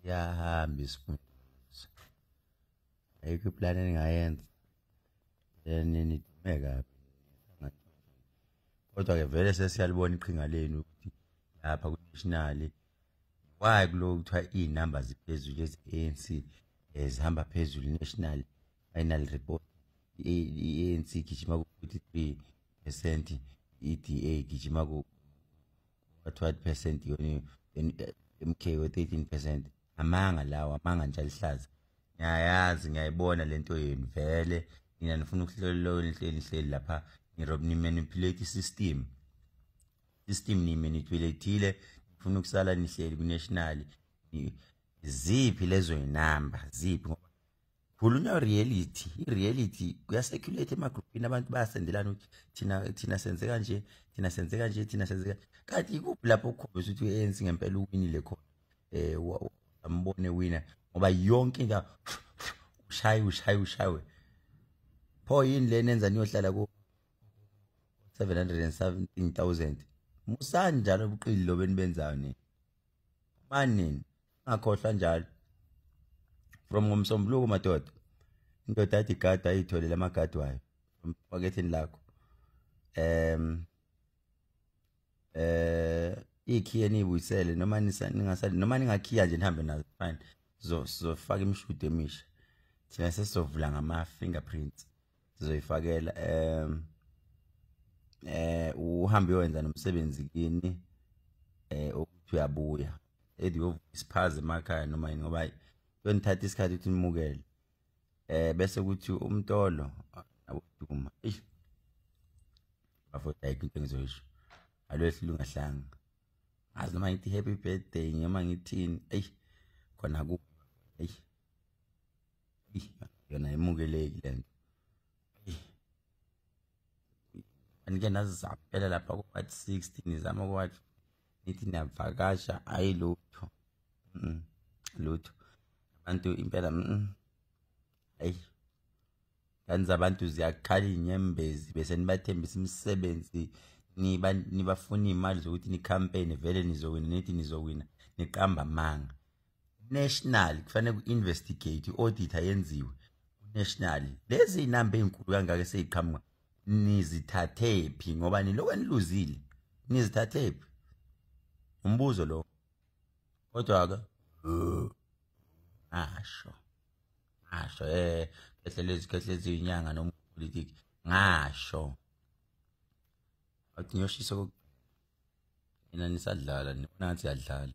Siyahamba isifundo. Ayikho iplani engingayenza. Ninidume kabi. Kodwa-ke vele sesiyalibona iqhinga lenu ukuthi lapha ku-national why kuloku kuthiwa iy'namba ziphezulu eze-ANC zihamba phezulu national final report, i-ANC igijima ku-43%, i-DA igijima ku-what percent, yona MK we-13%. Amanga lawo, amanga nje alihlaza. Ngiyayazi, ngiyayibona lento yenu vele. Nina nifuna ukuhlola, nihleli nihleli lapha ni-manipulate i-system, system ni-manipulate-ile, nifuna ukusala nihleli ku-national. Ziphi lezo y'namba, ziphi? Ngoba khulunywa reality, i-reality kuya-circulate emagrupini, abantu bayasendelana ukuthi thina senze kanje, thina senze kanje, thina senze kanje. Kanti ikuphi lapho ukukhombisa ukuthi u-ANC ngempela uwinile khona? Ambone wina, ngoba yonke into ushaye ushaye ushawe. Pho yini le nenza niyohlala ku 717,000? Musani njalo ubuqili lo benibenzayo nini manini, ngakhohlwa njalo. From ngomsombuluko madoda, indoda athi igada ayitholele amagadi wayo from lakho. Ikhiye niyibuyisele noma ningasali noma ningakhiya nje nihambe nazo, fine. Sizofaka imishudo emisha thina, sesizovula ngama fingerprints, sizoyifakela. Uhambe uyowenza nomsebenzi kini ukuthi uyabuya ethi uyovuka isiphaza emakhaya noma yini, ngoba kuyonithatha isikhathi ukuthi nimukele. Bese kuthi umtolo naboduma, eish bafowethu, ayikho into engizoyisho, alwehle lungahlanga. Ngazi noma ngithi happy birthday noma ngithini. Eyi khona ku, eyi yona ayimukeleki lento. Anike nazama phela lapha ku-ward 60, nizama ku-ward, nithi niyavakasha, hayi lutho, lutho abantu impela. Hayi ngane zabantu, ziyakhala iy'nyembezi, bese nibathembisa imisebenzi, niba nibafuna iy'mali zokuthi ni-campaign, vele nizowina, nithi nizowina, niqamba amanga. National kufanele ku-investigate, i-audit ayenziwe national. Lezi iy'namba ey'nkulu kangaka esey'qhamuka nizithathephi? Ngoba nilokhu eniluzile, nizithathephi? Umbuzo lo. Kodwa-ke ngasho ngasho khehlelezi khehlezi inyanga noma politiki, ngasho athi ngiyoshisa. Mina nisadlala, nibona ngathi siyadlala.